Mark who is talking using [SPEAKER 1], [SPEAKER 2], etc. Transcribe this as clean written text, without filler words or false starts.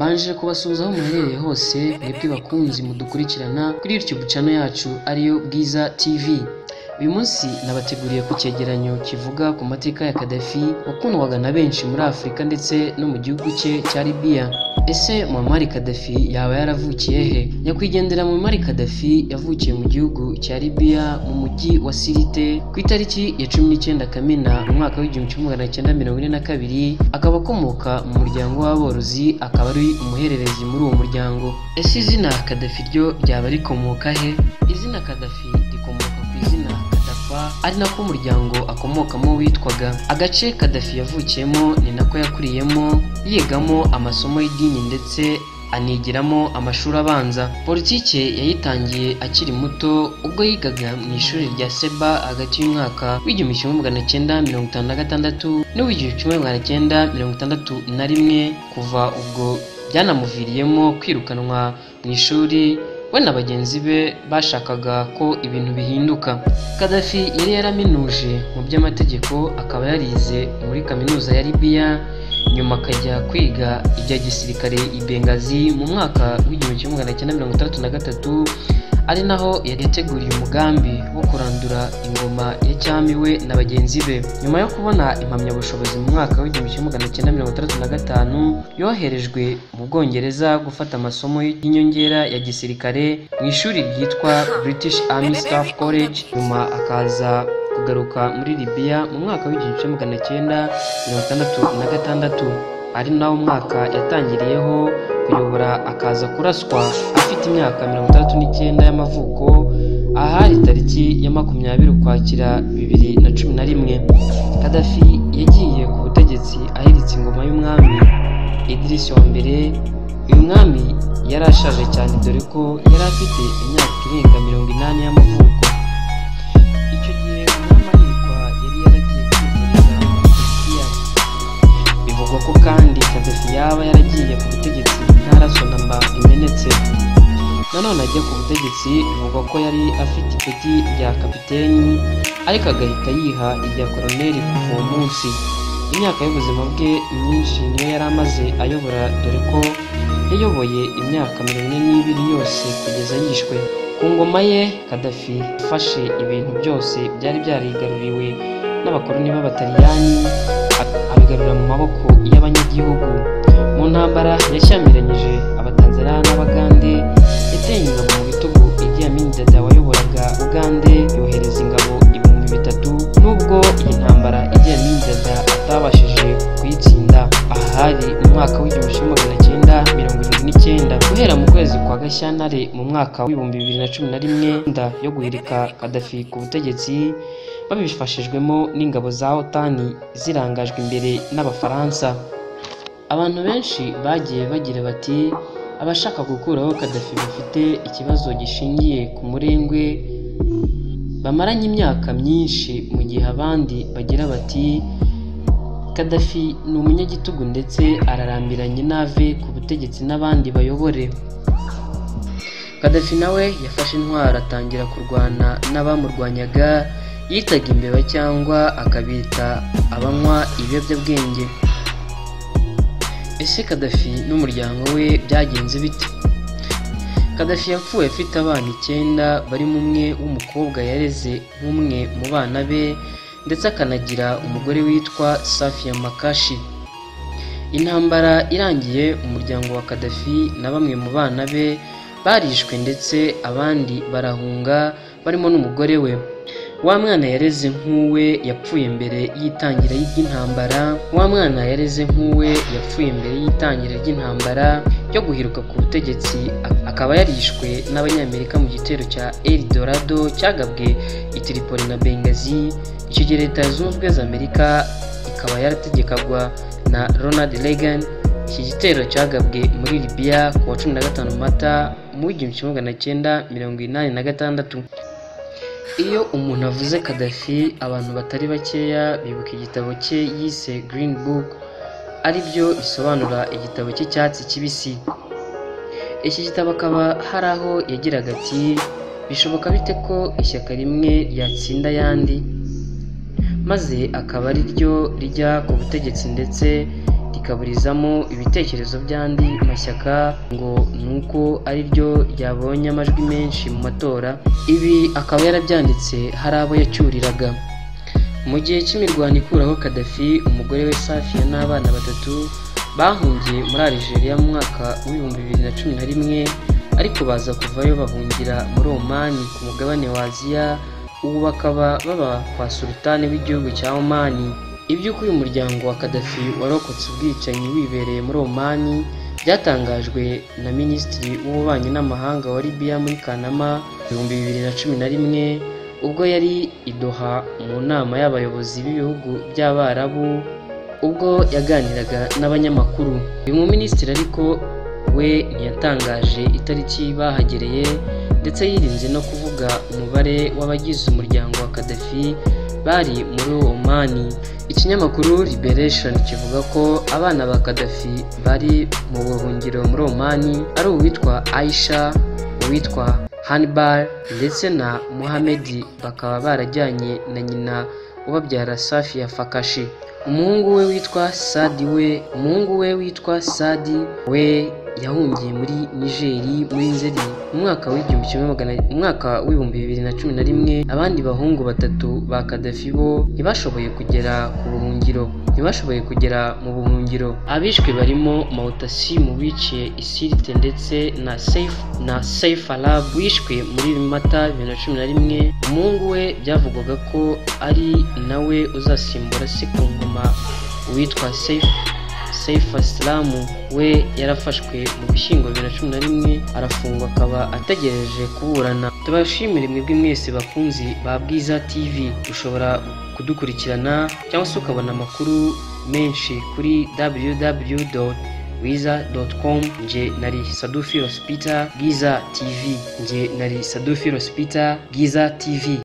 [SPEAKER 1] Mbanje kubasuhuza aho muherereye hose, mwebwe bakunzi mudukurikirana kuri YouTube channel yacu ariyo Bwiza TV. Uyu munsi nabateguriye ku cyegeranyo kivuga ku mateka ya Gaddafi wakundwaga na benshi muri Afurika ndetse no mu gihugu cye cya Libya. Ese Muammar Gaddafi yaba yaravukiye he? Nyakwigendera Muammar Gaddafi yavukiye mu gihugu cya Libya mu mujyi wa Sirte ku itariki ya 19 Kamena mu mwaka w'1942, akaba akomoka mu muryango w'aborozi, akaba ari umuhererezi muri uwo muryango. Ese izina Gaddafi ryo ryaba rikomoka he? Izina Gaddafi rikomoka ku izina Kadafa, ari nako umuryango akomokamo witwaga. Agace Gaddafi yavukiyemo ni nako yakuriyemo, yigamo amasomo y'idini ndetse anigiramo amashuri abanza. Politike yayitangiye akiri muto ubwo yigaga mu ishuri rya Seba hagati y'umwaka w'1956 n'uw'1961. Kuva ubwo byanamuviriyemo kwirukanwa mu ishuri, we na bagenzi be bashakaga ko ibintu bihinduka. Gaddafi yari yaraminuje mu by'amategeko, akaba yarize muri kaminuza ya Libya, nyuma akajya kwiga ibya gisirikare i Benghazi mu mwaka w'1963, ari naho yateguriye umugambi wo kurandura ingoma ya cyami we na bagenzi be. Nyuma yo kubona impamyabushobozi mu mwaka w'1965, yoherejwe mu Bwongereza gufata amasomo y'inyongera ya gisirikare mu ishuri ryitwa British Army Staff College, nyuma akaza kugaruka muri Libya mu mwaka w'1966, ari nawo mwaka yatangiriyeho kuyobora, akaza kuraswa afite imyaka 69 y'amavuko, ahari tariki ya 20 Ukwakira 2011. Gaddafi yagiye ku butegetsi ahiritse ingoma y'umwami Idris wa mbere. Uyu mwami yari ashaje cyane, dore ko yari afite imyaka irenga 80 y'amavuko. Icyo gihe umwami ahirikwa yari yaragiye kwivuriza muri Turkiya. Bivugwa ko kandi Gaddafi yaba yaragiye ku butegetsi nta raso na mba rimenetse. Nanone ajya ku butegetsi bivugwa ko yari afite ipeti rya kapiteni, ariko agahita yiha irya koloneli kuva uwo munsi. Imyaka y'ubuzima bwe myinshi niyo yari amaze ayobora, dore ko yayoboye imyaka 42 yose kugeza yishwe. Ku ngoma ye Gaddafi yafashe ibintu byose byari byarigaruriwe n'abakoloni b'Abataliyani, abigarura mu maboko y'abanyagihugu. Mu ntambara yashyamiranyije Abatanzania n'Abagande, yateye ingabo mu bitugu Idi Amin Dada wayoboraga Ugande, yohereza ingabo 3000. Nubwo iyi ntambara Idi Amin Dada atabashije kuyitsinda, aha hari mu mwaka w'1979. Guhera mu kwezi kwa Gashyantare mu mwaka w'2011, nda yo guhirika Gaddafi ku butegetsi babifashijwemo n'ingabo za OTAN zirangajwe imbere n'Abafaransa. Abantu benshi bagiye bagira bati abashaka gukuraho Gaddafi bafite ikibazo gishingiye ku murengwe bamaranye imyaka myinshi, mu gihe abandi bagira bati Gaddafi ni umunyagitugu ndetse ararambiranye, nave ku butegetsi n'abandi bayobore. Gaddafi nawe yafashe intwaro atangira kurwana n'abamurwanyaga, yitaga imbeba cyangwa akabita abanywa ibiyobyabwenge. Ese Gaddafi n'umuryango we byagenze bite? Gaddafi yapfuye afite abana 9, barimo umwe w'umukobwa yareze nk'umwe mu bana be, ndetse akanagira umugore witwa Safia Makashi. Intambara irangiye, umuryango wa Gaddafi na bamwe mu bana be barishwe ndetse abandi barahunga, barimo n'umugore we. Wa mwana yareze nk'uwe yapfuye mbere y'itangira ry'intambara. Wa mwana yareze nk'uwe yapfuye mbere y'itangira ry'intambara yo guhiruka ku butegetsi, akaba yarishwe n'Abanyamerika mu gitero cya El Dorado cyagabwe i Tripoli na Benghazi. Icyo gihe Leta Zunze Ubumwe za Amerika ikaba yarategekagwa na Ronald Reagan. Iki gitero cyagabwe muri Libya ku wa 15 Mata mu 1986. Iyo umuntu avuze Gaddafi, abantu batari bakeya bibuka igitabo cye yise Green Book, aribyo bisobanura igitabo cy'icyatsi kibisi. Iki gitabo akaba hari aho yagiraga ati bishoboka bite ko ishyaka rimwe ryatsinda ayandi, maze akaba ari ryo rijya ku butegetsi ndetse rikaburizamo ibitekerezo by'andi mashyaka ngo nuko ari ryo ryabonye amajwi menshi mu matora. Ibi akaba yarabyanditse hari abo yacyuriraga. Mu gihe cy'imirwano ikuraho Gaddafi, umugore we Safiya n'abana batatu bahungiye muri Algeria mu mwaka w'2011, ariko baza kuvayo bahungira muri Oman ku mugabane wa Aziya, ubu bakaba baba kwa Sultani w'igihugu cya Oman. Iby'uko uyu muryango wa Gaddafi warokotse ubwicanyi wibereye muri Oman byatangajwe na Minisitiri w'Ububanyi n'Amahanga wa Libya muri Kanama 2011, ubwo yari i Doha mu nama y'abayobozi b'ibihugu by'Abarabu, ubwo yaganiraga n'abanyamakuru. Uyu muminisitiri ariko we ntiyatangaje itariki bahagereye, ndetse yirinze no kuvuga umubare w'abagize umuryango wa Gaddafi bari muri Oman. Ikinyamakuru Liberation kivuga ko abana ba Gaddafi bari mu buhungiro muri Oman ari uwitwa Aisha, uwitwa Hannibal ndetse na Mohamed, bakaba barajyanye na nyina ubabyara Safiya Fakashi. Umuhungu we witwa Sadi we yahungiye muri Niger muri Nzeri mu mwaka w'2011. Abandi bahungu batatu ba Gaddafi bo ntibashoboye kugera mu buhungiro. Abishwe barimo Mautasimu wiciye Isirite ndetse na Saif Arab wishwe muri Mata 2011. Umuhungu we byavugwaga ko ari nawe uzasimbura se ku ngoma witwa Saif Islam we yarafashwe mu Gushyingo 2011 arafungwa, akaba ategereje kuburana. Tubashimire mwebwe mwese bakunzi ba Bwiza TV. Ushobora kudukurikirana cyangwa se ukabona amakuru menshi kuri www.bwiza.com. Nje nari Sadufi Hospital, Bwiza TV. Nje nari Sadufi Hospital, Bwiza TV.